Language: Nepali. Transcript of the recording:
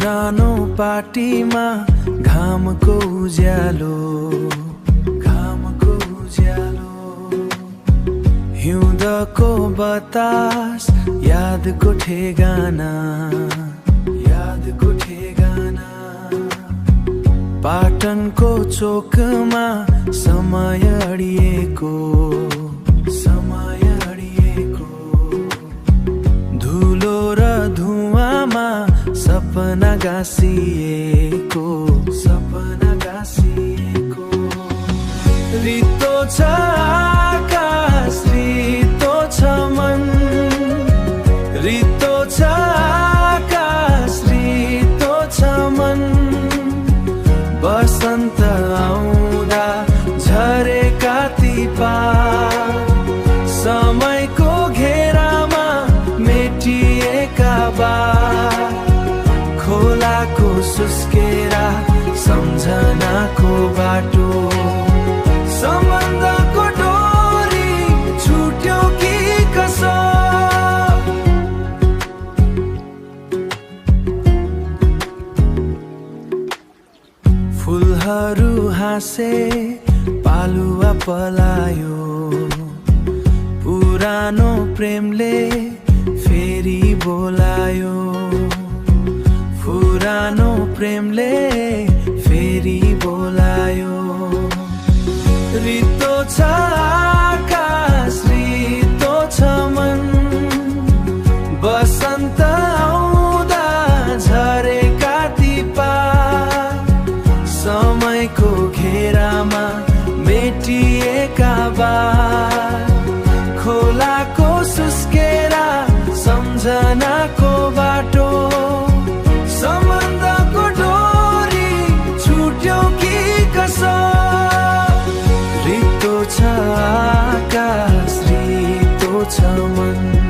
पुरानो पाटीमा घामको उज्यालो हिउँदको बतास यादको ठेगाना पाटनको चोकमा समय अडिएको धुलो र धुवामा सपना गाँसिएको रित्तो छ आकाश रित्तो छ मन रित्तो छ आकाश रित्तो छ मन बसन्त आउँदा झरेका ती पात समयको घेरामा मेटिएका बात खोलाको सुस्केरा सम्झनाको बाटो सम्बन्धको डोरी छुट्यो कि कसो फुलहरू हाँसे पालुवा पलायो पुरानो प्रेमले फेरि बोलायो पुरानो प्रेमले फेरि बोलायो रित्तो छ आकाश रित्तो छ मन बसन्त आउँदा झरेका ती पात समयको घेरामा मेटिएका बात खोलाको सुस्केरा सम्झनाको बाटो सम्बन्धको डोरी छुट्यो कि कसो रित्तो छ आकाश रित्तो छ मन